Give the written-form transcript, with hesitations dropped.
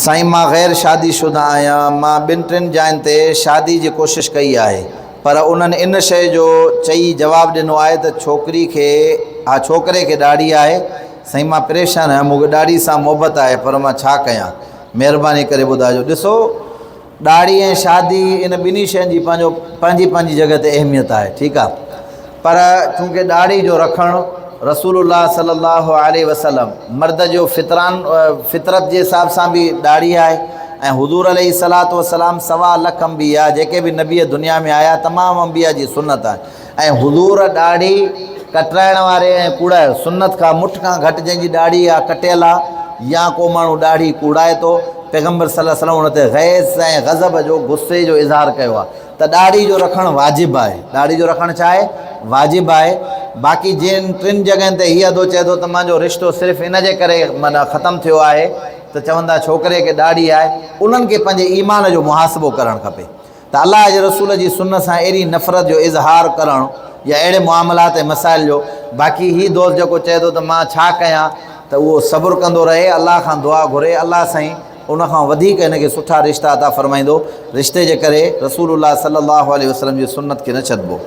سائين مان غير شادي شده آهيان مان ٻن ٽن جاين تي شادي جي ڪوشش ڪئي آهي پر انهن ان شيء جو چئي جواب ڏنو آهي ته ڇوڪري کي ها ڇوڪري کي ڏاڙهي آهي سائين مان پريشان آهيان مون کي ڏاڙهي سان محبت آهي پر مان ڇا ڪيان مهرباني ڪري ٻڌائجو ڏسو ڏاڙهي ۽ شادي ان ٻنهي شين جي پنهنجو پنهنجي پنهنجي جڳهه تي اهميت آهي ٺيڪ آهي پر چونڪه ڏاڙهي جو رکڻ رسول الله صلي الله عليه وسلم مرد جو فطران فطرت جي حساب سان به ڏاڙهي آهي ۽ حضور عليه الصلوة والسلام سوا لک انبياء جيڪي به نبي دنيا ۾ آيا تمام انبياء جي سنت آهي ۽ حضور ڏاڙهي ڪٽرائڻ واري ۽ ڪوڙائي سنت کان مٺ کان گهٽ جنهن جي ڏاڙهي آ ڪٽيل آ يا ڪو ماڻهو ڏاڙهي ڪوڙائي ٿو پيغمبر صلي الله عليه وسلم ان تي غيظ ۽ غضب جو غصي جو اظهار ڪيو آ ته ڏاڙهي جو رکڻ واجب آهي ڏاڙهي جو رکڻ ڇا آهي واجب آهي باقي جن ٽن جڳهين تي هي ادو چئي ٿو ته مانجو رشتو صرف ان جي ڪري معنيٰ ختم ٿيو آهي ته چوندا ڇوڪري کي ڏاڙهي آهي انهن کي پنهنجي ايمان جو محاسبو ڪرڻ کپي ته الله جي رسول جي سنت سان اهڙي نفرت جو اظهار ڪرڻ يا اهڙي معاملات ۽ مسائل جو باقي هي دوست جيڪو چئي ٿو ته مان ڇا ڪيان ته اهو صبر ڪندو رهي الله کان دعا گهري الله سائين ان کان وڌيڪ هن کي سٺا رشتا عطا فرمائيندو رشتي جي ڪري رسول الله صلي الله عليه وسلم جي سنت کي نه ڇڏبو.